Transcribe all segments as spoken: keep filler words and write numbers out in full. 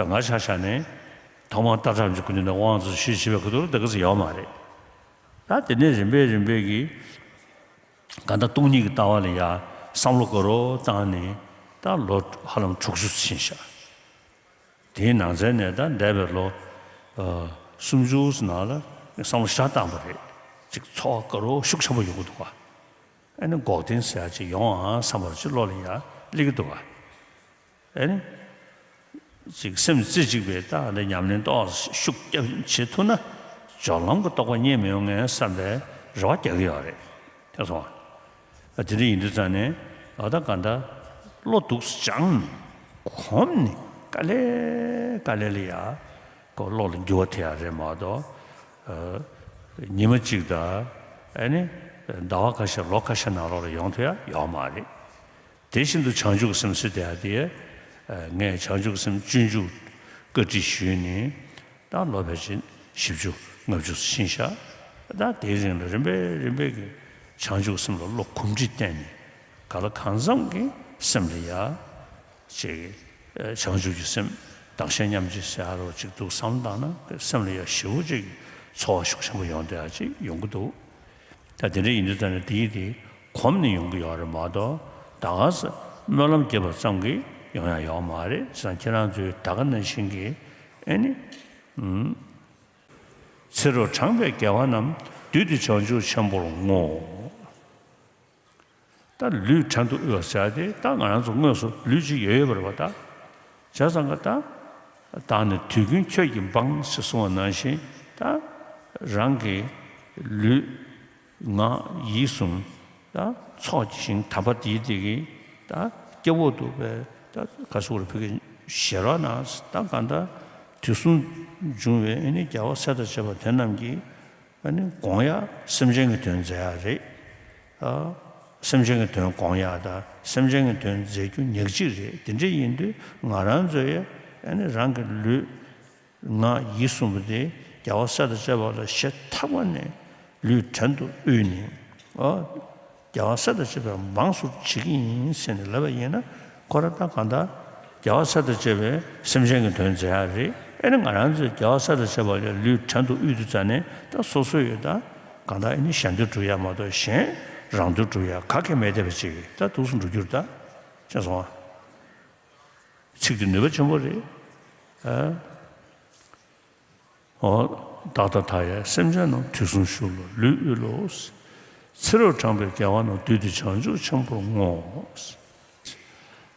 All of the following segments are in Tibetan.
ང་ཆ་བཞག་ནས་ཐོག་མར་ལྟ་གྲུབ་ཀྱི་སྒོ་ནས་དབང་དུ་ཞུས་བྱས་པའི་ཁུ་ཐུར་དེ་ག་ཚོད་ཡོད་མ་རེད། ད་དེ་ནས་རིམ་པས་རིམ་པས་ཀྱིས་གང་ལྟར་སྟོང་ཉིད་ཀྱི་ལྟ་བ་ལ་ཡང་བསམ་བློ་དགའ་རབ་བཏང་ནས་ད་ལོ་ཧ་ལམ་དྲུག་ཅུ་ཕྱིན་ཤག་དེའི་ནང་ཚན་ནས་ད་འདས་པའི་ལོ་ཨ་སུམ་ཅུ་ནང་ལ་བསམ་བློ་ཞེ་དྲག་བཏང་པ་རེད། ཅིག་ཚོར་བ་དགའ་རབ་ཤུགས་ཆེན་པོ་ཡོང་གི་འདུག་ག་ཨ་ནི་འགོག་བདེན་ཟེར་ཡ་ཅིག་ཡོང་ཨང་བསམ་པ་ཅིག་བློ་ལ་ཡང་སླེབས་ཀྱི་འདུག་ག་ཨ་ནི། ཅིག་སེམས་རྩེ་གཅིག་པའི་ད་འདི་ཉམས་ལེན་ཏོག་ཙམ་ཤུགས་རྒྱབ་བྱེད་ཐུབ་ན་སྦྱོར་ལམ་གྱི་རྟོགས་པ་རྙེད་མི་ཡོང་ངས་བསམ་པའི་རེ་བ་རྒྱག་གི་ཡོད་རེད། ཐེ་ཚོམ། ཨ་དེ་འདྲ་ཡིན་དུས་ཙང་ནས་ཨ་ད་ག་འདྲ་བློ་སྡུག་སྦྱངས་ནས་གོམས་ནས་དཀའ་ལས་དཀའ་ལས་ལ་ཡ་ཁོ་བློ་ལ་འགྱུར་བ་ཐེབས་ཡ་རེད་མ་གཏོགས། ཨ་ཉི་མ་གཅིག་དང་ཨ་ནི་ཟླ་བ་ཁ་ཤས་ལོ་ཁ་ཤས་ནང་ལོགས་ལ་ཡོང་ཐུབ་ཡ་ཡོད་མ་རེད། དེ་བཞིན་དུ་བྱང་ཆུབ་ཀྱི་སེམས་ཟེར་དེ་ཡང་དེ། ངས་བྱང་ཆུབ་ཀྱི་སེམས་སྤྱོད་འཇུག་བཀའ་ཁྲིད་ཞུས་ནས་ད་ལོ་ཕལ་ཆེར་བཞི་བཅུ་ལྔ་བཅུ་ཕྱིན་ཤག་ད་དེའི་རིང་ལ་རིམ་པས་རིམ་པས་ཀྱི་བྱང་ཆུབ་ཀྱི་སེམས་ལ་བློ་གོམས་འདྲིས་བསྟེན་ནས་གང་ལ་གང་འཚམ་གྱི་སེམས་ལ་ཡ་ཅིག་བྱང་ཆུབ་ཀྱི་སེམས་བདག་གཞན་མཉམ་བརྗེ་ཟེར་ཡ་རོ་ཅིག་འདུག་བསམ་བཏང་ན་སེམས་ལ་ཡ་ཞེ་པོ་ཅིག་ཚོར་བ་ཤུགས་ཆེན་པོ་ཡོང་བསྡད་ཡ་ཅིག་ཡོང་གི་འདུག་ད་དེ་འདྲ་ཡིན་དུས་ཙང་ནས་དེ་ཡིན་དེ་གོམས་ནས་ཡོང་གི་ཡོད་རེད་མ་གཏོགས་ད་ག་ས་སྨོན་ལམ་རྒྱབ་པ་ཙམ་གྱིས་ཡོང་ཡ་ཡོད་མ་རེད། བྱས་ཙང་ཁྱེད་རང་ཚོས་ད་ག་ནང་བཞིན་གྱི་ཨེ་ནི། ཨུམ། ཚེ་རབས་གྲངས་པའི་རྒྱལ་བ་རྣམས། བདུད་དེ་བྱང་ཆུབ་ཆེན་པོར་བསྔོ། ད་ལུས་བྲན་དུ་དབུལ་བ་ཟེར་ཡ་དེ་ད་ང་རང་ཚོ་དངོས་སུ་ལུས་གཅིག་ཡོད་ཡོད་པ་རེད་པ། ད་བྱས་ཙང་ག་ད་བདག་ནི་དུས་ཀུན་ཁྱོད་ཀྱི་འབངས་ཞེས་གསུངས་པ་ནང་བཞིན་ད་རང་གི་ལུས་ངག་ཡིད་གསུམ་ད་ཚོགས་ཀྱི་ཞིང་དམ་པ་དེའི་སྟེང་གི་ད་སྐྱེ་བོ་འདུག་པས་ད་ག་སུ་རུ་ཕུག་གི་ཞེ་ར་ན་ད་ག་ད་དུས་གསུམ་འབྱུང་བའི་ཨེ་ནི་རྒྱལ་བ་སྲས་དང་བཅས་པ་དེ་རྣམས་ཀྱིས། ཨ་ནི་དགོངས་ཡ་སེམས་ཅན་གྱི་དོན་མཛད་ཡ་རེད། ཨ། སེམས་ཅན་གྱི་དོན་དགོངས་ཡ་དང་སེམས་ཅན་གྱི་དོན་མཛད་རྒྱུ་ཉག་གཅིག་རེད། དེ་འདྲ་ཡིན་དུས་ང་རང་ཚོ་ཡ་ཨ་ནི་རང་གི་ལུས་ངག་ཡིད་གསུམ་པོ་དེ་རྒྱལ་བ་སྲས་དང་བཅས་པ་ལ་ཞེ་ཐག་པ་ནས་ལུས་བྲན་དུ་དབུལ་ནས། ཨ། རྒྱལ་བ་སྲས་དང་བཅས་པའི་འབངས་སུ་བྱེད་ཀྱི་ཡིན་ཟེར་ནས་ལབ་པ་ཡིན་ན་ཁོ་རང་ད་གང་ལྟར་རྒྱལ་བ་སྲས་དང་བཅས་པའི་སེམས་ཅན་གྱི་དོན་མཛད་ཡ་རེད། ཨེ་ནི་ང་རང་ཚོས་རྒྱལ་བ་སྲས་དང་བཅས་པ་ལ་ལུས་བྲན་དུ་དབུལ་དུས་ཙ་ནས་ད་སོ་སོ་ཡོད་ད་གང་ལྟར་ཨེ་ནི་གཞན་དོན་སྒྲུབ་ཡ་མ་གཏོགས་གཞན་རང་དོན་སྒྲུབ་ཡ་ག་གེ་མེད་བསྡད་པ་ཅིག་ད་འདུག་སེ་འགྲོ་རྒྱུར་ད་ཅེས་སོང་བ། ཚིག་དེ་ནུས་པ་ཆེན་པོ་རེད། ཨ། འོ། བདག་དང་མཐའ་ཡས་སེམས་ཅན་རྣམས། དུས་གསུམ་བཞུགས་ལ་ལུས་དབུལ་ལོ། ཚེ་རབས་གྲངས་པའི་རྒྱལ་བ་རྣམས། བདུད་སྡེ་བྱང་ཆུབ་ཆེན་པོར་བསྔོ།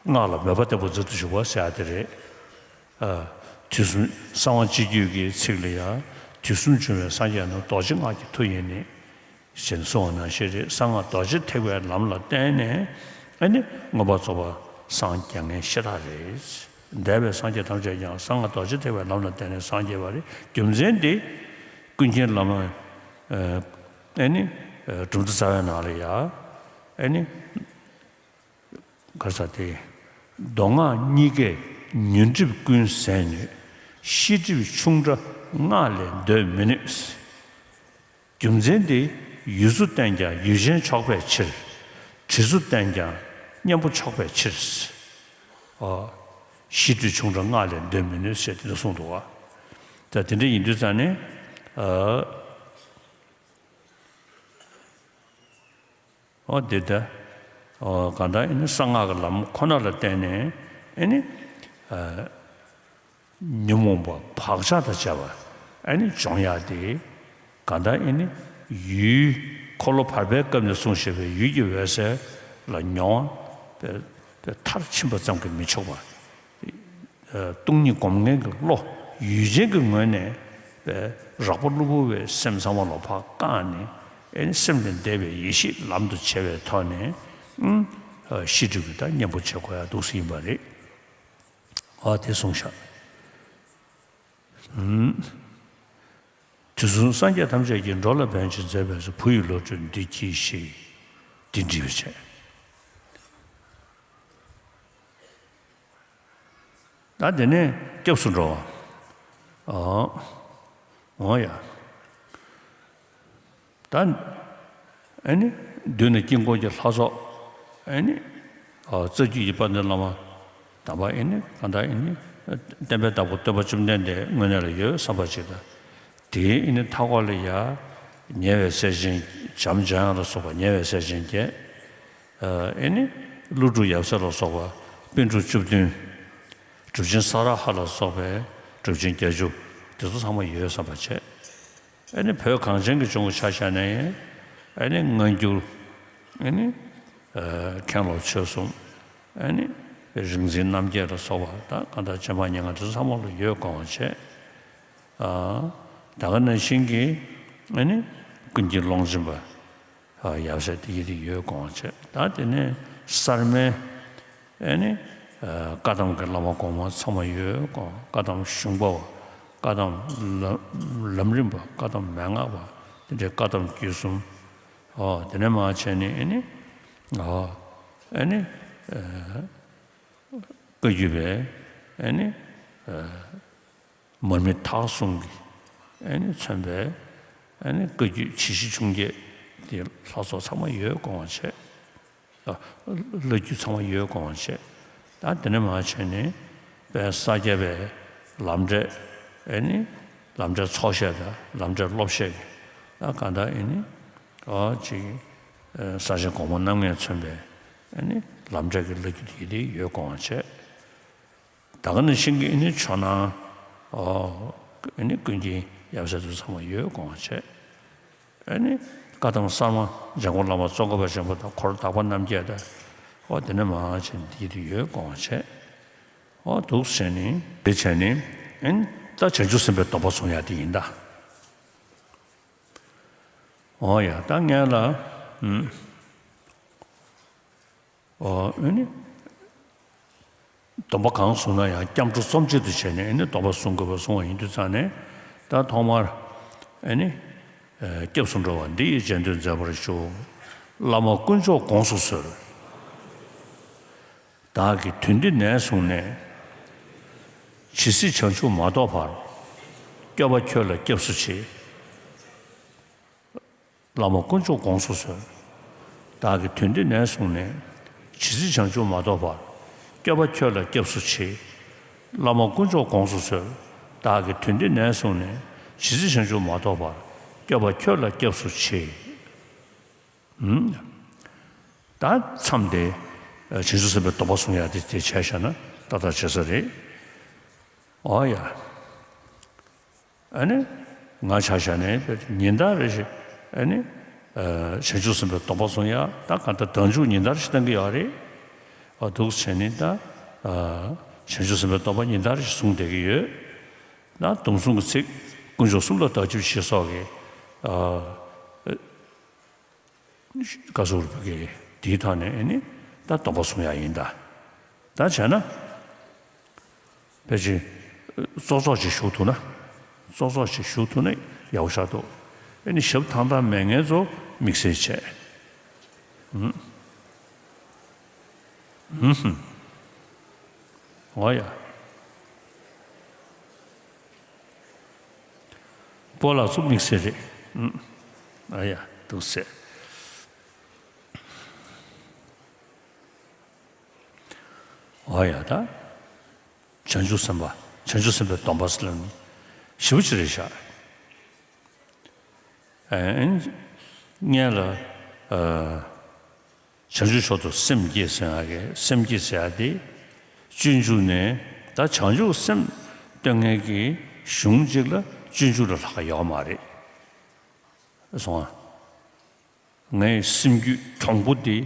སྔགས་ལ་མོས་པ་བརྟན་པོ་འཛིན་དུ་འཇུག་པ་ཟེར་ཡ་དེ་རེད། ཨ། དུས་གསུམ་གསང་བ་སྤྱི་རྒྱུད་ཀྱི་ཚིག་ལ་ཡང་དུས་གསུམ་འབྱུང་བའི་སངས་རྒྱས་རྣམས་རྡོ་རྗེ་སྔགས་ཀྱི་མཐུ་ཡིས་ནི། ཞེས་གསུངས་པ་ནང་བཞིན་རེད། གསང་སྔགས་རྡོ་རྗེ་ཐེག་པའི་ལམ་ལ་བརྟེན་ནས་ཨ་ནི་མངོན་པར་རྫོགས་པར་སངས་རྒྱ་མཁན་ཤ་སྟག་རེད། འདས་པའི་སངས་རྒྱས་ཐམས་ཅད་ཀྱང་གསང་སྔགས་རྡོ་རྗེ་ཐེག་པའི་ལམ་ལ་བརྟེན་ནས་སངས་རྒྱས་པ་རེད། རྒྱུ་མཚན་དེ་ཀུན་མཁྱེན་བླ་མ་ཨ་ནི་གྲུབ་མཐའ་རྩ་བའི་ནང་ལ་ཡ་ཨ་ནི། ག་རེ་ཟེར་དེ། མདོ་སྔགས་གཉིས་ཀའི་ཉོན་སྒྲིབ་ཀུན་ཟད་ནུས། ཤེས་སྒྲིབ་ཆུང་ཕྲ་སྔགས་ལས་འདོད་མི་ནུས། རྒྱུ་མཚན་དེ་ཡུལ་ཚུལ་བསྟན་ཀྱང་ཡུལ་ཅན་ཆོག་པའི་ཕྱིར། དྲི་ཚུལ་བསྟན་ཀྱང་གཉེན་པོ་ཆོག་པའི་ཕྱིར། ཨོ། ཤེས་སྒྲིབ་ཆུང་ཕྲ་སྔགས་ལས་འདོད་མི་ནུས་ཞེས་དེ་འདྲ་གསུངས་འདུག་བ། ད་དེ་འདྲ་ཡིན་དུས་ཙང་ནས། ཨ། འོ་དེ་ལྟ། འོ་གང་ལྟར་ཨེ་ནི་གསང་སྔགས་ཀྱི་ལམ་ཁོ་ན་ལ་བརྟེན་ནས་ཨེ་ནི། ཨ། ཉོན་མོངས་པ་བག་ཆགས་དང་བཅས་པ་ཨེ་ནི་སྦྱོང་ཡག་དེ། གང་ལྟར་ཨེ་ནི་ཡུལ་འཁོར་ལོ་བར་པའི་སྐབས་ནས་གསུངས་བཞག་པའི་ཡུལ་གྱི་འོད་གསལ་ལ་མྱོང་བ་མཐར་ཕྱིན་པ་ཙམ་གྱིས་མི་ཆོག་པ། སྟོང་ཉིད་སྒོམ་མཁན་གྱི་བློ་ཡུལ་ཅན་གྱི་ངོས་ནས་རགས་པ་གློ་བུར་བའི་སེམས་ཚང་མ་ལ་ཕར་བཀག་ནས་ཨེ་ནི་སེམས་ལས་འདས་པའི་ཡེ་ཤེས་ལམ་དུ་བྱེད་པའི་ཐོག་ནས་ཨུམ། ཤེས་སྒྲིབ་ཀྱི་ད་གཉེན་པོ་བྱེད་དགོས་ཡ་འདུག་སེ་ཡིན་པ་རེད། ཨ་དེ་གསུངས་ཤག་ཨུམ། དུས་གསུམ་སངས་རྒྱས་ཐམས་ཅད་ཀྱིས། འགྲོ་ལ་ཕན་ཕྱིར་མཛད་པའི་ཚུལ། བུ་ཡི་བློ་གྲོས་འདི་གྱིས་ཤིག་འདི་འདྲིས་པའི་ཆེད། ད་དེ་ནས་སྐྱབས་སུ་འགྲོ་བ། ཨོ། འོ་ཡ། ད་ཨེ་ནི་མདུན་ན་དཀྱིལ་འཁོར་གྱི་ལྷ་ཚོགས་ཨེ་ནི་ཨོ་རྩ་རྒྱུད་ཀྱི་དཔལ་ལྡན་བླ་མ་དམ་པ་ཨེ་ནི་གང་ལྟར་ཨེ་ནི་ བསྟན་པའི་བདག་པོ་སྟོན་པ་བཅོམ་ལྡན་འདས་དངོས་གནས་ལ་ཡོད་བསམ་པ་ཅིག་དང་། དེའི་ཨེ་ནི་མཐའ་སྐོར་ལ་ཡ་ཉེ་བའི་སྲས་ཆེན་བྱམས་འཇམ་དབྱངས་ལ་སོགས་པ་ཉེ་བའི་སྲས་ཆེན་བརྒྱད། ཨེ་ནི་ཀླུ་སྒྲུབ་ཡབ་སྲས་ལ་སོགས་པ་པཎ་གྲུབ་བཅུ་བདུན། གྲུབ་ཆེན་ས་ར་ཧ་ལ་སོགས་པའི་གྲུབ་ཆེན་བརྒྱད་ཅུ། དེ་ཚོ་ཚང་མ་ཡོད་བསམ་པ་བྱས། ཨེ་ནི་བོད་གངས་ཅན་གྱི་ལྗོངས་ཀྱི་ཆ་བཞག་ན་ཡང་ཨེ་ནི་སྔ་འགྱུར། ཨེ་ནི་ཨ་མཁན་སློབ་ཆོས་གསུམ། ཨེ་ནི་རིག་འཛིན་རྣམ་རྒྱལ་ལ་སོགས་པ་དང་གང་ལྟར་རྗེ་འབངས་ཉེར་ལྔ་དེ་ཚོ་ཚང་མ་ལ་ཡོད་དགོངས་པ་བྱས། ཨ་ད་ག་ནང་བཞིན་གྱི་ཨེ་ནི་ཀུན་མཁྱེན་ཀློང་ཆེན་པ། ཨ་ཡབ་སྲས་དེ་ཡི་དེ་ཡོད་དགོངས་བྱས། ད་དེ་ནས་གསར་མའི་ཨེ་ནི་ཨ་བཀའ་གདམས་ཀྱི་བླ་མ་གོང་མ་ཚང་མ་ཡོད་དགོངས། བཀའ་གདམས་གཞུང་པ་བ། བཀའ་གདམས་ལམ་ལམ་རིམ་པ། བཀའ་གདམས་མན་ངག་པ། དེ་འདྲའི་བཀའ་གདམས་བརྒྱུད་གསུམ། ཨོ་དེ་ནས་མར་བྱས་ནས་ཨེ་ནི་ཨོ་ཨེ་ནི་ཨ་བཀའ་བརྒྱུད་པའི་ཨེ་ནི་ཨ་མར་མི་ཐ་གསུམ་གྱིས་ཨེ་ནི་མཚོན་པའི་ཨེ་ནི་བཀའ་བརྒྱུད་ཇི་ཞིག་བྱུང་རྒྱལ་དེ་ལྷ་ཚོགས་ཚང་མ་ཡོད་དགོངས་བྱས། ལོ་རྒྱུས་ཚང་མ་ཡོད་དགོངས་བྱས། ད་དེ་ནས་མར་བྱས་ནས་དཔལ་ས་སྐྱ་པའི་ལམ་འབྲས། ཨེ་ནི་ལམ་འབྲས་ཚོགས་བཤད་དང་ལམ་འབྲས་སློབ་བཤད་ཀྱི་ད་གང་ལྟར་ཨེ་ནི་ཨོ་ཅིག་ས་ཆེན་གོང་མ་རྣམ་ལྔས་མཚོན་པའི་ཨེ་ནི་ལམ་འབྲས་ཀྱི་ལོ་རྒྱུས་དེ་ཡོད་དགོངས་བྱས། ད་ག་ནང་བཞིན་གྱི་ཨེ་ནི་ཇོ་ནང་ཨོ་ཨེ་ནི་ཀུན་མཁྱེན་ཡབ་སྲས་དེ་ཚང་མ་ཡོད་དགོངས་བྱས། ཨེ་ནི་བཀའ་གདམས་གསར་མ་འཇམ་མགོན་བླ་མ་ཙོང་ཁ་པ་ཆེན་པོ་དང་འཁོར་དག་པ་རྣམ་རྒྱལ་དང་། ཨོ་དེ་ནས་མར་བྱས་ནས་དེ་དེ་ཡོད་དགོངས་བྱས། ཨོ་འདུག་བྱས་ནས་དེ་བྱས་ནས་ཨེ་ནི་ད་བྱང་ཆུབ་སེམས་དཔའི་སྡོམ་པ་བཟུང་ཡ་དེ་ཡིན་ད། ཨོ་ཡ་ད་ངས་ལ་ཨུམ། ཨོ་ཨེ་ནི། སྡོམ་པ་གང་བཟུང་ན་ཡང་སྐྱབས་འགྲོ་རྩོམ་གཅིག་ཏུ་བྱས་ནས་ཨེ་ནི་སྡོམ་པ་བཟུང་དགོས་པ་བཟུང་བ་ཡིན་དུས་ཙང་ནས་ད་ཐོག་མར་ཨེ་ནི། ཨེ་སྐྱབས་སུ་འགྲོ་བ་འདི་ཡིས་རྗེས་ཟློས་མཛད་པར་ཞུ། བླ་མ་དཀོན་མཆོག་དགོངས་སུ་གསོལ། བདག་གིས་དོན་འདི་ནས་བཟུང་ནས། ཇི་སྲིད་བྱང་ཆུབ་མ་ཐོབ་བར། སྐྱོབ་པ་ཁྱོད་ལ་སྐྱབས་སུ་མཆི། བླ་མ་དཀོན་མཆོག་དགོངས་སུ་གསོལ། བདག་གིས་དོན་འདི་ནས་བཟུང་ནས། ཇི་སྲིད་བྱང་ཆུབ་མ་ཐོབ་བར། སྐྱོབ་པ་ཁྱོད་ལ་སྐྱབས་སུ་མཆི། བླ་མ་དཀོན་མཆོག་དགོངས་སུ་གསོལ། བདག་གིས་དོན་འདི་ནས་བཟུང་ནས། ཇི་སྲིད་བྱང་ཆུབ་མ་ཐོབ་བར། སྐྱོབ་པ་ཁྱོད་ལ་སྐྱབས་སུ་མཆི། ཨུམ། ད་མཚམས་དེ། བྱང་ཆུབ་སེམས་དཔའི་སྡོམ་པ་བཟུང་ཡ་དེ་དེ་བྱས་བཞག་ན་ཏག་ཏག་བྱས་ས་རེད། ཨོ་ཡ། ཨ་ནི། ང་ཆ་བཞག་ནས་ཉིན་ལྟར་རེ་བཞིན་ཨ་ནི། བྱང་ཆུབ་སེམས་དཔའི་སྡོམ་པ་བཟུང་ཡ་ད་ག་ད་ཟླ་མཇུག་ཉིན་ལྟར་ཞིག་བཏང་གི་ཡོད་རེད། ཨ་འདུག་བྱས་ནས་ད། བྱང་ཆུབ་སེམས་དཔའི་སྡོམ་པ་ཉིན་ལྟར་ཞིག་བཟུང་བསྡད་ཀྱི་ཡོད། ད་སྡོམ་བཟུང་གི་ཚིག་དཀོན་མཆོག་གསུམ་ལ་བདག་སྐྱབས་མཆི་སོགས་ཀྱི། བཀའ་ཟུར་བ་གི་དེའི་ཐོག་ནས་ནི་ད་སྡོམ་པ་བཟུང་ཡ་ཡིན་ད། ད་བྱས་ན། ཕལ་ཆེར་ཙོག་ཙོག་ཅིག་ཞུགས་ཐུབ་ན། ཙོག་ཙོག་ཅིག་ཞུགས་ཐུབ་ན་ཡག་པོ་ཆགས་འདུག་ཨེ་ནི་ཞབས་ཐང་ཐང་མེད་མཁན་ཚོ་དམིགས་བསལ་བྱས། ཨུམ། ཨུམ། ཨོ་ཡ། སྤོ་ལགས་ཚོ་དམིགས་བསལ་རེད། ཨུམ། ཨ་ཡ་འདུག་སེ། ཨོ་ཡ་ད། བྱང་ཆུབ་སེམས་དཔའ་བྱང་ཆུབ་སེམས་དཔའི་སྡོམ་པ་ཟེར་ལབ་ནི་ཞེ་པོ་ཅིག་རེད་ཤག་ཨེ། ངས་ལ། ཨ། བྱང་ཆུབ་མཆོག་ཏུ་སེམས་བསྐྱེད་ཟེར་ཡག་གི་སེམས་བསྐྱེད་ཟེར་ཡག་དེ། སྤྱོད་འཇུག་ནས་ད་བྱང་ཆུབ་སེམས་སྟོན་མཁན་གྱི་གཞུང་གཅིག་ལ་སྤྱོད་འཇུག་ལས་ལྷག་ག་ཡོད་མ་རེད། སོང་ཨ། ངའི་སེམས་རྒྱུད་གྲོང་པོ་འདི་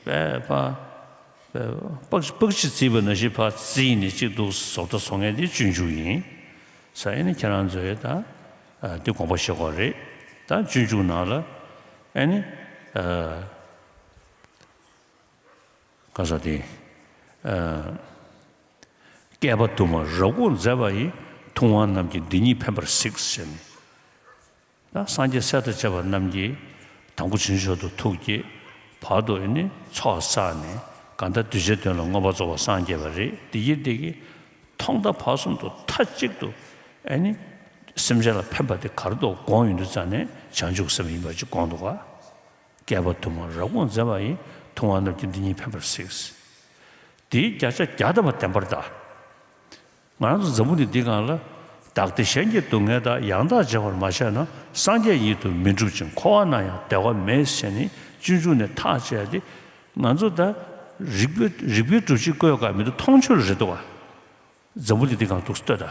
དཔེ་ཕ། དཔེ་པགས་པགས་ཅིག་བརྫིས་པ་ནང་བཞིན་ཕར་བརྫིས་ནས་གཅིག་ཏུ་བཟོ་ལྟ་བཟོ་མཁན་འདི་སྤྱོད་འཇུག་ཡིན། ས་ཡིན་ན་ཁྱེད་རང་ཚོས་ད། ཨ། འདི་དགོངས་པ་བཞེས་དགོས་རེད། ད་སྤྱོད་འཇུག་ནང་ལ་ཨ་ནི། ཨ། ག་ས་དེ། ཨ། བསྐལ་པ་དུ་མར་རབ་དགོངས་མཛད་པ་ཡིས། ཐུབ་དབང་རྣམས་ཀྱིས་འདི་ཉིད་ཕན་པར་གཟིགས་ཟེར་ནས། ད་སངས་རྒྱས་སྲས་དང་བཅས་པ་རྣམས་ཀྱིས་དང་པོ་བྱང་ཆུབ་མཆོག་ཏུ་ཐུགས་བསྐྱེད། བར་དུ་ཨེ་ནི་ཚོགས་བསགས་ནས་གང་ལྟར་གདུལ་བྱའི་དོན་ལ་མངོན་པར་རྫོགས་པར་སངས་རྒྱས་པ་རེད། དེ་ཡིན་དེ་གིས་ཐོག་མཐའ་བར་གསུམ་དུ་མཐའ་གཅིག་ཏུ་ཨེ་ནི་སེམས་ཅན་ལ་ཕན་པ་དེ་ག་རེ་འདུག་དགོངས་ཡོང་དུས་ཙང་ནས་བྱང་ཆུབ་སེམས་ཡིན་པ་ཅིག་དགོངས་འདུག་ག་བསྐལ་པ་དུ་མར་རབ་དགོངས་མཛད་པ་ཡིས། ཐུབ་དབང་རྣམས་ཀྱིས་འདི་ཉིད་ཕན་པར་གཟིགས། དེའི་བརྒྱ་ཆ་བརྒྱ་ཐམ་པ་བདེན་པར་གདའ། ང་རང་ཚོ་འཛམ་བུ་གླིང་འདི་སྒང་ལ་བདག་བདེ་གཞན་གྱི་སྡུག་བསྔལ་དག །ཡང་དག་བྱེད་པར་མ་བྱས་ན། སངས་རྒྱས་ཉིད་དུ་མི་འགྲུབ་ཅིང་། འཁོར་བ་ན་ཡང་བདེ་བ་མེད། ཟེར་ནས་སྤྱོད་འཇུག་ནས་ཐག་བཅད་དེ། ང་ཚོ་ད་རིག་པའི་རིག་པའི་སྒྲུབ་བྱེད་བཀོད་ག་མི་འདུག་མཐོང་ཆོས་རེད་འདུག་བ། འཛམ་བུ་གླིང་འདི་སྒང་འདུག་ལྟོས་དང་།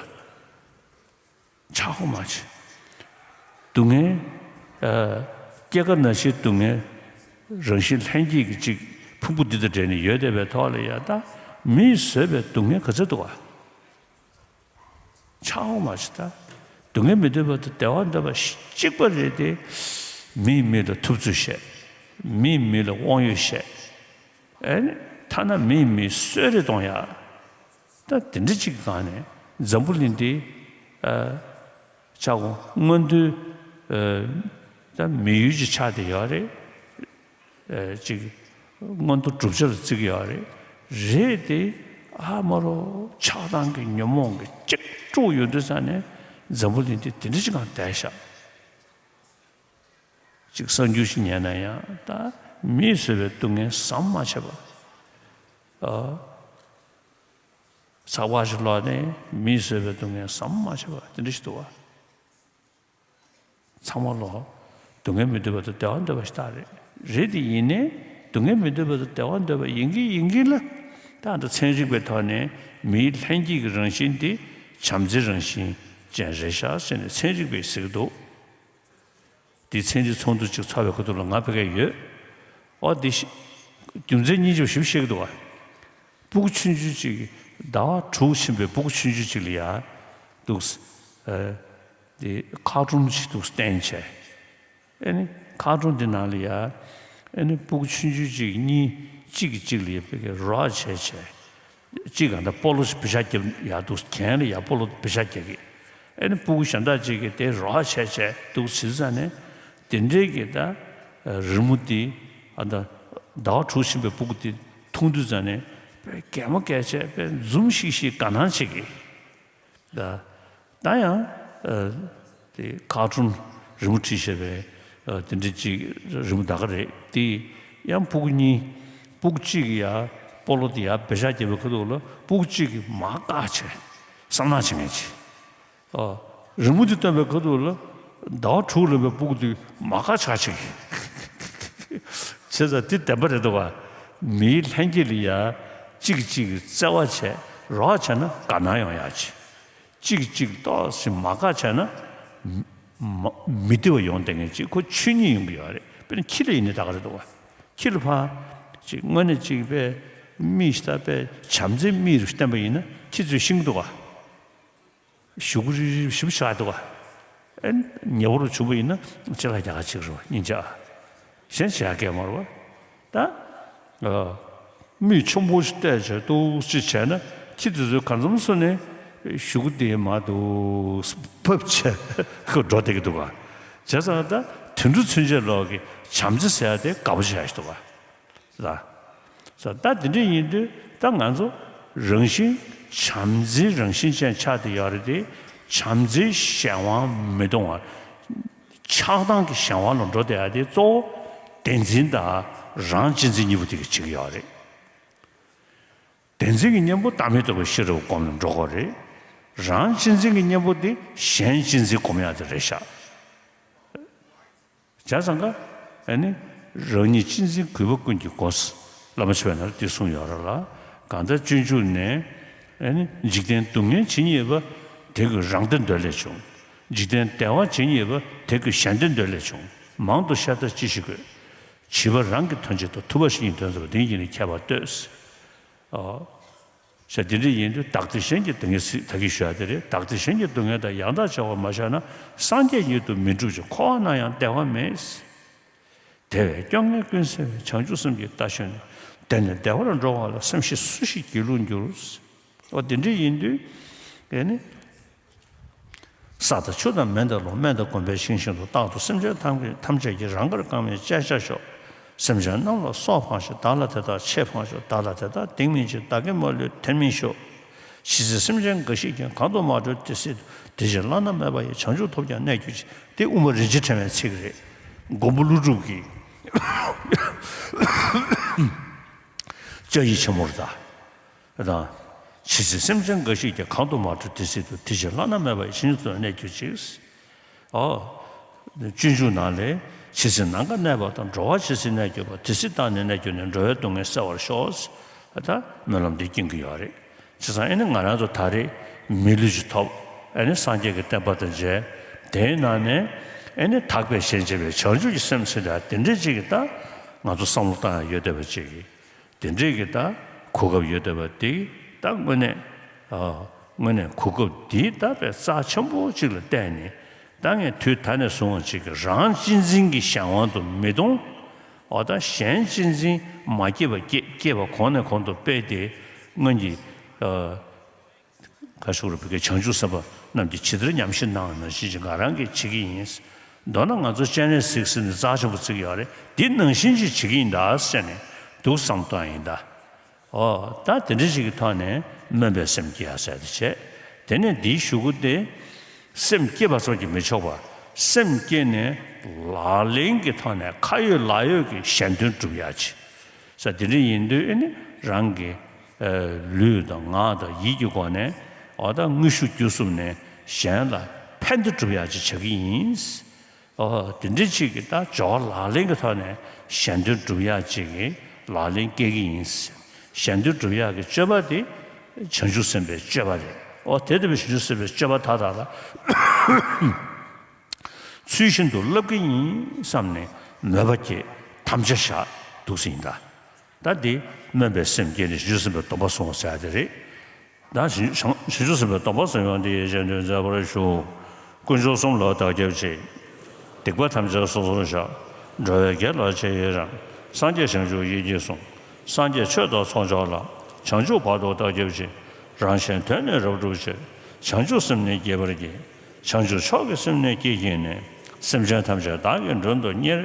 ཆག་སྒོ་མ་བྱེད། སྡུག་བསྔལ། ཨ། སྐྱེ་རྒ་ན་འཆིའི་སྡུག་བསྔལ་རང་བཞིན་ལྷན་སྐྱེས་ཀྱི་གཅིག་ཕུང་པོ་འདི་དང་འབྲེལ་ནས་ཡོད་བསྡད་པའི་ཐོག་ལ་ཡ། ད་མིས་བཟོས་པའི་སྡུག་བསྔལ་ག་ཚོད་འདུག་བ། ཆག་སྒོ་མ་བྱེད་ད། སྡུག་བསྔལ་མི་འདོད་པ་དང་བདེ་བ་འདོད་པ་གཅིག་པ་རེད་དེ། མིས་མི་ལ་ཐུབ་ཚོད་བཤད། མིས་མི་ལ་དབང་ཡོད་བཤད། ཨེ་ནི་ཐ་ན་མིས་མི་གསོད་རེས་གཏོང་ཡ། ད་དེ་འདྲ་ཅིག་གི་སྒང་ནས་འཛམ་བུ་གླིང་འདི། ཨ། ཆག་སྒོ་མངོན་མཐོའི། ཨ། ད་མི་ཡུལ་གྱི་ཆགས་བསྡད་ཡོད་རེད། ཨ། ཅིག་མངོན་མཐོ་གྲུབ་ཆ་ལ་བརྩི་གི་ཡོད་རེད། རེད་དེ། ཨ་མ་རོ། ཆགས་སྡང་གི་ཉོན་མོངས་ཀྱི་གཅིག་དཀྲུགས་ཡོང་དུས་ཙ་ནས་འཛམ་བུ་གླིང་འདི་དེ་འདྲ་ཅིག་སྒང་བསྡད་ཤག་ཅིག་གསར་འགྱུར་ཞིག་ཉན་ན་ཡང་ད་མིས་བཟོས་པའི་སྡུག་བསྔལ་ཟམ་མ་ཆད་པ། ཨ། ཚགས་པར་ཞིག་ཀློག་ནས་མིས་བཟོས་པའི་སྡུག་བསྔལ་ཟམ་མ་ཆད་པ་དེ་འདྲ་ཞིག་འདུག་བ། ཚང་མ་ལོ། སྡུག་བསྔལ་མི་འདོད་པ་དང་བདེ་བ་འདོད་པ་ཞིག་ད་རེད། རེད་དེ་ཡིན་ནའི་སྡུག་བསྔལ་མི་འདོད་པ་དང་བདེ་བ་འདོད་པ་ཡིན་གྱི་ཡིན་གྱི་ལ། ད་ད་ཚན་རིག་པའི་ཐོག་ནས་མིའི་ལྷན་སྐྱེས་ཀྱི་རང་བཞིན་དེ་བྱམས་བརྩེའི་རང་བཞིན་ཅན་རེད་ཤག་ཟེར་ནས་ཚན་རིག་པས་ཟེར་གྱི་འདུག་དེ་ཚན་རིག་ཚོགས་འདུ་ཅིག་ཚོགས་པའི་ཁ་ཐུག་ལ་ང་ཕ་གིར་ཡོད། ཨོ་དེ་ཤི། རྒྱུ་མཚན་སྙིང་རྗེ་པོ་ཞིག་བཤད་ཀྱི་འདུག་བ། སྤུ་གུ་ཆུང་ཆུང་ཅིག་ཟླ་བ་དྲུག་ཕྱིན་པའི་སྤུ་གུ་ཆུང་ཆུང་ཅིག་ལ་ཡ། འདུག་སེ། ཨ། དེ་ཁ་ཊུན་ཅིག་འདུག་སེ་བསྟན་བྱས། ཨེ་ནི་ཁ་ཊུན་དེ་ནང་ལ་ཡ། ཨེ་ནི་སྤུ་གུ་ཆུང་ཆུང་ཅིག་གཉིས་གཅིག་གིས་གཅིག་ལ་ཡ་ཕ་གིར་རོགས་བྱས་བྱས། གཅིག་ག་འདྲ་སྤོ་ལོ་ཞིག་བེ་ཤ་རྒྱབ་ཡ་འདུག་སེ་གྱེན་ལ་ཡ་སྤོ་ལོ་བེ་ཤ་རྒྱག་གི། ཨེ་ནི་སྤུ་གུ་གཞན་དག་ཅིག་གིས་དེ་རོགས་བྱས་བྱས་འདུག་སེ་བྱས་ཙ་ནས། དེ་འདྲའི་གི་ད་རི་མོ་དེ། ཨ། ད་ཟླ་བ་དྲུག་ཕྱིན་པའི་སྤུ་གུ་དེ་མཐོང་དུས་ཙ་ནས་དཔེ་གད་མོ་བགད་བྱས་དཔེ་འཛུམ་ཤིག་ཤིག་དགའ་སྣང་བྱེད་ཀྱི། ད་ད་ཡང་། ཨ། དེ་ཁ་ཊུན་རི་མོ་བྲིས་བྱས་པའི། ཨ། དེ་འདྲ་ཅིག་རི་མོ་ད་ག་རེད་དེ། ཡང་སྤུ་གུ་གཉིས། སྤུ་གུ་གཅིག་གིས་ཡ་སྤོ་ལོ་དེ་ཡ་བེ་ཤ་རྒྱབ་པའི་ཁ་ཐུག་ལ་སྤུ་གུ་གཅིག་གིས་མར་བཀག་བྱས། བསམ་ནག་བྱེད་མཁན་ཅིག་ཨ། རི་མོ་དེ་སྟོན་པའི་ཁ་ཐུག་ལ་ཟླ་བ་དྲུག་ལོན་པའི་སྤུ་གུ་དེ་མར་བཀག་བྱས་བྱས། བྱས་ཙང་དེ་བདེན་པ་རེད་འདུག་བ། མིའི་ལྷན་སྐྱེས་ལ་ཡ་གཅིག་གིས་གཅིག་གི་བརྩེ་བ་བྱས་རོགས་བྱས་ན་དགའ་སྣང་ཡོང་ཡག་ཅིག་གཅིག་གིས་གཅིག་ཏོག་ཙམ་མར་བཀག་བྱས་ན། མ་མི་བདེ་བ་ཡོང་བསྡད་མཁན་ཅིག་ཁོ་ཆོས་ཉིད་ཡོང་གི་ཡོད་རེད། དཔེར་ན་ཁྱི་ལ་ཡིན་ནའི་ད་ག་རེད་འདུག་བ། ཁྱི་ལ་ཕར་ཅིག་དངོས་གནས་ཅིག་དཔེ་མི་ཞིག་ད་དཔེ་བྱམས་བརྩེའི་མིག་རུ་བསྟན་པ་ཡིན་ན་ཁྱི་ཚོས་ཤེས་ཀྱི་འདུག་བ། གཞུག་གུ་རིལ་རིལ་ཞིབ་ཆགས་འདུག་བ། ཨེ། ཉེ་བོ་རུ་བྱུང་བ་ཡིན་ན་ཅི་ལ་རྒྱ་གར་ཅིག་རུ་སྙིང་རྗེ་ཨ། གཞན་བྱེད་ཡག་གས་མ་རུ་བ། ད། ཨ། མིག་ཆུང་པོ་ཞིག་བལྟས་བྱས་འདུག་སེ་བྱས་ན་ཁྱི་དེ་ཚོས་གང་འཚམ་སོ་ནས་གཞུག་གུ་དེ་མར་འདུག་སེ་ཕབ་བྱས་ཁོ་འགྲོ་བསྡད་ཀྱི་འདུག་ག་བྱས་ཙང་ད་དུད་འགྲོ་ཚུན་ཆད་ལོག་གི་བྱམས་བརྩེ་ཟེར་ཡ་དེ་དགའ་པོ་བྱེད་ཡ་ཞིག་འདུག་ག་ལ། ད་དེ་འདྲ་ཡིན་དུས་ད་ང་ཚོ་རང་བཞིན་བྱམས་བརྩེའི་རང་བཞིན་ཅན་ཆགས་བསྡད་ཡོད་རེད་དེ། བྱམས་བརྩེའི་གཞན་དབང་མི་གཏོང་བར། ཆགས་སྡང་གི་གཞན་དབང་ལ་འགྲོ་བསྡད་ཡ་དེ་གཙོ་བོ་བདེན་འཛིན་དང་རང་གཅེས་འཛིན་གཉིས་པོ་དེ་གིས་བྱེད་ཀྱི་ཡོད་རེད། བདེན་འཛིན་གྱི་གཉེན་པོ་བདག་མེད་རྟོགས་པའི་ཤེས་རབ་སྒོམ་ལ་འགྲོ་དགོས་རེད། རང་གཅེས་འཛིན་གྱི་གཉེན་པོ་དེ་གཞན་གཅེས་འཛིན་སྒོམ་ཡག་དེ་རེད་ཤག་བྱས་ཙང་ཀ། ཨ་ནི། རང་ཉིད་གཅེས་འཛིན་གུས་པ་ཀུན་གྱི་སྒོ། བླ་མ་མཆོད་པའི་ནང་ལ་འདི་གསུངས་ཡོད་རེད་ལ། གང་ལྟར་སྤྱོད་འཇུག་ནས། ཨ་ནི། འཇིག་རྟེན་སྡུག་བསྔལ་ཇི་སྙེད་པ། དེ་ཀུན་རང་བདེ་འདོད་ལས་བྱུང་། འཇིག་རྟེན་བདེ་བ་ཇི་སྙེད་པ། དེ་ཀུན་གཞན་བདེ་འདོད་ལས་བྱུང་། མང་དུ་བཤད་ལྟ་ཅི་ཞིག་དགོས། བྱིས་པ་རང་གི་དོན་བྱེད་དོ། ཐུབ་པ་གཞན་གྱི་དོན་མཛད་པ། འདི་ཉིད་ནི་ཁྱད་པར་ལྟོས། ཨོ། ཟེར་དེ་འདྲ་ཡིན་དུས་བདག་བདེ་གཞན་གྱི་སྡུག་བསྔལ་སྲིད་ད་གིན་ཞུ་ཡ་དེ་རེད། བདག་བདེ་གཞན་གྱི་སྡུག་བསྔལ་དང་ཡང་དག་བྱ་བར་མ་བྱས་ན། སངས་རྒྱས་ཉིད་དུ་མི་འགྲུབ་ཅིང་། འཁོར་བ་ན་ཡང་བདེ་བ་མེད། དེ་བས་སྐྱོ་ངལ་ཀུན་སེལ་བའི། བྱང་ཆུབ་སེམས་ཀྱི་རྟ་ཞོན་ནས། དེ་ནས་བདེ་བར་འགྲོ་བ་ལ། སེམས་ཤེས་སུ་ཞིག་སྒྱིད་ལུག་འགྱུར། འོ་དེ་འདྲ་ཡིན་དུས། ཨེ་ནི། ས་དང་ཆུ་དང་མེ་དང་རླུང་། སྨན་དང་གོམས་པའི་ཤིང་བཞིན་དུ། རྟག་ཏུ་སེམས་ཅན་ཐམས་ཅད་ཀྱི། རང་དགར་རྐང་པའི་བཅད་བྱ་ཤོག། སེམས་ཅན་རྣམས་ལ་སོགས་ཕངས་ཤིང་། བདག་ལ་དེ་དག་ཆེས་ཕངས་ཤོག། བདག་ལ་དེ་དག་སྡིག་མིན་འབྱུང་། བདག་གིས་མ་ལུས་དེར་མི་ཤོག། ཇི་སྲིད་སེམས་ཅན་འགའ་ཞིག་ཀྱང་། གང་དུ་མ་གྲོལ་དེ་སྲིད་དུ། དེ་ཕྱིར་བླ་ན་མེད་པ་ཡི། བྱང་ཆུབ་ཐོབ་ཀྱང་གནས་གྱུར་ཅིག། དེ་དབུ་མ་རིན་ཆེན་ཕྲེང་བའི་ཚིག་རེད། མགོན་པོ་ཀླུ་སྒྲུབ་ཀྱི་བཅའ་ཡིག་ཆེན་མོ་རེད་ད། དང་། ཇི་སྲིད་སེམས་ཅན་འགའ་ཞིག་ཀྱང་གང་དུ་མ་འགྲོ་དེ་སྲིད་དུ། དེ་ཕྱིར་བླ་ན་མེད་པ་ཡི་ཕྱིན་ཅི་མཐོང་གནས་གྱུར་ཅིག། ཨོ། སྤྱོད་འཇུག་ནང་ལས་ཇི་སྲིད་ནམ་མཁའ་གནས་པ་དང་། འགྲོ་བ་ཇི་སྲིད་གནས་གྱུར་པ། དེ་སྲིད་བདག་ནི་གནས་གྱུར་ནས། འགྲོ་བའི་སྡུག་བསྔལ་སེལ་བར་ཤོག། ད་སྨོན་ལམ་འདི་སྐྱོན་གྱི་ཡོད་རེད། བྱས་ཙང་ཨེ་ནི་ང་རང་ཚོ་ད་རེས་མི་ལུས་ཅིག་ཐོབ། ཨེ་ནི་སངས་རྒྱས་ཀྱི་བསྟན་པ་དང་མཇལ། དེའི་ནང་ནས་ཨེ་ནི་དག་པའི་ཞེན་བྱེད་པའི་བྱང་ཆུབ་ཀྱི་སེམས་ཟེར་ཡ་དེ་འདྲའི་ཅིག་གི་ད་ང་ཚོ་བསམ་བློ་བཏང་ཡ་ཡོད་བསྡད་པ་ཅིག་གི། དེ་འདྲའི་གི་ད་གོ་སྐབས་ཡོད་བསྡད་པ་དེ་ད་དངོས་གནས། ཨ། དངོས་གནས་གོ་སྐབས་འདི་ད་དཔེ་རྩ་ཆེན་པོ་ཅིག་ལ་བལྟས་ནས། ད་ངས་དུས་ད་ནས་བཟུང་བ་ཅིག་གི་རང་གཅེས་འཛིན་གྱི་གཞན་དབང་དུ་མི་གཏོང་། འོ་ད་གཞན་གཅེས་འཛིན་མ་སྐྱེས་པ་སྐྱེ། སྐྱེས་པ་གོང་ནས་གོང་དུ་སྤེལ་ཏེ། སྔོན་གྱི། ཨ། ག་ཞུ་རུ་བུ་གའི་བྱང་ཆུབ་སེམས་དཔའ་རྣམས་ཀྱིས་ཇི་ལྟར་ཉམས་བཞེས་གནང་བ་ནང་བཞིན་ཅིག་ང་རང་གིས་བྱེད་ཀྱི་ཡིན། མདོར་ན་ང་ཚོ་སྤྱན་རས་གཟིགས་ཟེར་ནས་རྩ་ཆེན་པོ་བརྩི་གི་ཡོད་རེད། འདི་ནང་བཞིན་ཅིག་བྱེད་ཀྱི་ཡིན་ད་ཟེར་ནས་འདུག་བསམ་བཏང་ཡིན་ད། ཨོ། ད་དེ་འདྲ་ཞིག་གི་ཐོག་ནས་སྨོན་པའི་སེམས་བསྐྱེད་ཡ་ཟེར་དེ་བྱས། དེ་ནས་འདིའི་གཞུག་གུ་དེ། སེམས་བསྐྱེད་པ་ཙམ་གྱིས་མི་ཆོག་པ། སེམས་བསྐྱེད་ནས་ལག་ལེན་གྱི་ཐོག་ནས་ཁ་ཡོད་ལག་ཡོད་ཀྱི་གཞན་དོན་སྒྲུབ་ཡ་ཅིག་ཟེར། དེ་འདྲ་ཡིན་དུས་ཨེ་ནི་རང་གི་ལུས་དང་ངག་དང་ཡིད་ཀྱི་སྒོ་ནས། འོ་ད་དངོས་ཤུགས་བརྒྱུད་གསུམ་ནས་གཞན་ལ་ཕན་བདེ་སྒྲུབ་ཡ་ཅིག་བྱེད་ཀྱི་ཡིན། ཨོ། དེ་འདྲ་ཅིག་གི་ད་སྦྱོར་བ་ལག་ལེན་གྱི་ཐོག་ནས་གཞན་དོན་སྒྲུབ་ཡག་ཅིག་གི་ལག་ལེན་སྐྱེལ་གྱི་ཡིན། གཞན་དོན་སྒྲུབ་ཡག་གི་སྤྱོད་པ་དེ་བྱང་ཆུབ་སེམས་དཔའི་སྤྱོད་པ་རེད། ཨོ། དེ་ལྟ་བུའི་བྱང་ཆུབ་སེམས་དཔའི་སྤྱོད་པ་དག་དག་ལ་ཚུལ་བཞིན་དུ་བསླབ་ཀྱི་ཡིན་བསམ་ནས་མོས་པ་བསྐྱེད། དམ་བཅའ་བཞག་འདུག་ཟིན་ད། ད་འདི་སྨོན་པའི་སེམས་བསྐྱེད་ནས་བྱང་ཆུབ་སེམས་དཔའི་སྡོམ་པ་བཟུང་བ་ཟེར་ཡ་དེ་རེད། ད་བྱང་བྱང་ཆུབ་སེམས་དཔའི་སྡོམ་པ་བཟུང་ཡོང་དེ་ཡིད་ཅན་དོན་མཛད་པར་ཞུ། དཀོན་མཆོག་གསུམ་ལ་བདག་སྐྱབས་མཆི། སྡིག་པ་ཐམས་ཅད་སོ་སོར་བཤགས། འགྲོ་བའི་དགེ་ལ་རྗེས་ཡི་རང་། སངས་རྒྱས་བྱང་ཆུབ་ཡིད་ཀྱིས་བཟུང་། སངས་རྒྱས་ཆོས་དང་ཚོགས་མཆོག་ལ། བྱང་ཆུབ་བར་དུ་བདག་སྐྱབས་མཆི། རང་གཞན་དོན་ནི་རབ་བསྒྲུབ་ཕྱིར། བྱང་ཆུབ་སེམས་ནི་བསྐྱེད་པར་བགྱི། བྱང་ཆུབ་མཆོག་གི་སེམས་ནི་བསྐྱེད་བགྱིས་ནས། སེམས་ཅན་ཐམས་ཅད་བདག་གིས་མགྲོན་དུ་གཉེར།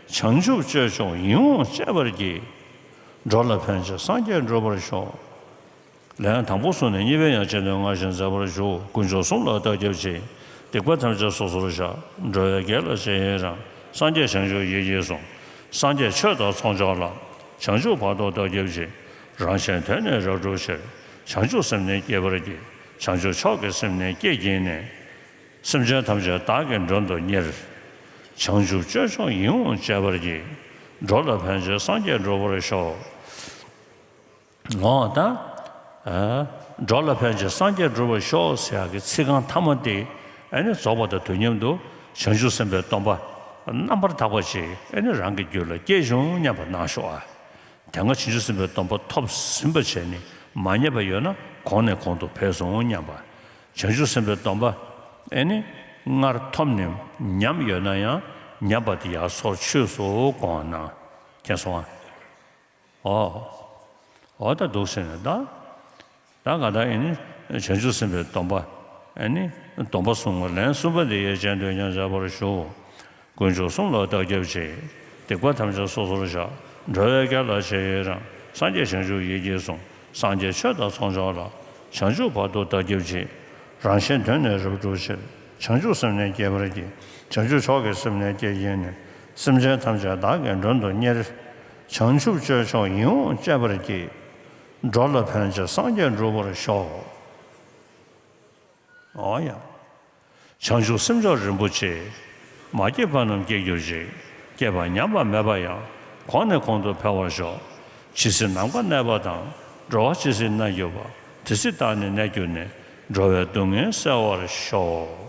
བྱང་ཆུབ་སྤྱོད་མཆོག་ཡིད་འོང་སྤྱད་པར་བགྱི། འགྲོ་ལ་ཕན་ཕྱིར་སངས་རྒྱས་འགྲུབ་པར་ཤོག། ལན་དང་པོ་བཟུང་ནས་གཉིས་པའི་ཡང་རྗེས་ཟློས་སྔར་བཞིན་མཛད་པར་ཞུ། དཀོན་མཆོག་གསུམ་ལ་བདག་སྐྱབས་མཆི། སྡིག་པ་ཐམས་ཅད་སོ་སོར་བཤགས། འགྲོ་བའི་དགེ་ལ་རྗེས་ཡི་རང་། སངས་རྒྱས་བྱང་ཆུབ་ཡིད་ཀྱིས་བཟུང་། སངས་རྒྱས་ཆོས་དང་ཚོགས་མཆོག་ལ། བྱང་ཆུབ་བར་དུ་བདག་སྐྱབས་མཆི། རང་གཞན་དོན་ནི་རབ་བསྒྲུབ་ཕྱིར། བྱང་ཆུབ་སེམས་ནི་བསྐྱེད་པར་བགྱི། བྱང་ཆུབ་མཆོག་གི་སེམས་ནི་བསྐྱེད་བགྱིས་ནས། སེམས་ཅན་ཐམས་ཅད་བདག་གིས་མགྲོན་དུ་གཉེར། བྱང་ཆུབ་སྤྱོད་མཆོག་ཡིད་འོང་སྤྱད་པར་བགྱི། འགྲོ་ལ་ཕན་ཕྱིར་སངས་རྒྱས་འགྲུབ་པར་ཤོག། འོ་ད། ཨ། འགྲོ་ལ་ཕན་ཕྱིར་སངས་རྒྱས་འགྲུབ་པར་ཤོག་ཟེར་ཡག་གི་ཚིག་རྐང་ཐ་མ་དེ་ཨ་ནི་རྫོགས་པ་དང་དུས་མཉམ་དུ་བྱང་ཆུབ་སེམས་དཔའི་སྡོམ་པ་རྣམ་པར་དག་པ་ཞིག་ཨ་ནི་རང་གི་རྒྱུད་ལ་སྐྱེས་བྱུང་སྙམ་པ་གནང་ཤོག་ཨ། དེ་སྔ་བྱང་ཆུབ་སེམས་དཔའི་སྡོམ་པ་ཐོབ་ཟིན་པ་བྱས་ནས་མ་རྙེད་པ་ཡོད་ན་གོང་ནས་གོང་དུ་འཕེལ་སོང་སྙམ་པ། བྱང་ཆུབ་སེམས་དཔའི་སྡོམ་པ་ཨ་ནི་སྔར་ཐོབ་ནས་ཉམས་ཡོད་ན་ཡང་ཉམས་པ་དེ་ཡར་སོར་ཆུད་སོང་དགོངས་གནང་། མཁྱེན་སོང་ཨ། ཨོ། ཨོ་ད་འདུག་ཟེར་ནས་ད། ད་ག་ད་ཨེ་ནི་བྱང་ཆུབ་སེམས་དཔའི་སྡོམ་པ། ཨེ་ནི་སྡོམ་པ་བཟུང་བ་ལན་གསུམ་པ་དེ་ཡིད་ཅན་དོན་ཉམས་བྱ་བར་ཞུ། དཀོན་མཆོག་གསུམ་ལ་བདག་སྐྱབས་མཆི། སྡིག་པ་ཐམས་ཅད་སོ་སོར་བཤགས། འགྲོ་བའི་དགེ་ལ་རྗེས་ཡི་རང་། སངས་རྒྱས་བྱང་ཆུབ་ཡིད་ཀྱིས་བཟུང་། སངས་རྒྱས་ཆོས་དང་ཚོགས་མཆོག་ལ། བྱང་ཆུབ་བར་དུ་བདག་སྐྱབས་མཆི། རང་གཞན་དོན་ནི་རབ་བསྒྲུབ་ཕྱིར། བྱང་ཆུབ་སེམས་ནི་བསྐྱེད་པར་བགྱི། བྱང་ཆུབ་མཆོག་གི་སེམས་ནི་བསྐྱེད་བགྱིས་ནས། སེམས་ཅན་ཐམས་ཅད་བདག་གིས་མགྲོན་དུ་གཉེར། བྱང་ཆུབ་སྤྱོད་མཆོག་ཡིད་འོང་སྤྱད་པར་བགྱི། འགྲོ་ལ་ཕན་ཕྱིར་སངས་རྒྱས་འགྲུབ་པར་ཤོག། ཨོ་ཡ། བྱང་ཆུབ་སེམས་མཆོག་རིན་པོ་ཆེ། མ་སྐྱེས་པ་རྣམས་སྐྱེ་གྱུར་ཅིག། སྐྱེས་པ་ཉམས་པ་མེད་པ་ཡང་། གོང་ནས་གོང་དུ་འཕེལ་བར་ཤོག། ཇི་སྲིད་ནམ་མཁའ་གནས་པ་དང་། འགྲོ་བ་ཇི་སྲིད་གནས་གྱུར་པ། དེ་སྲིད་བདག་ནི་གནས་གྱུར་ནས། འགྲོ་བའི་སྡུག་བསྔལ་སེལ་བར་ཤོག།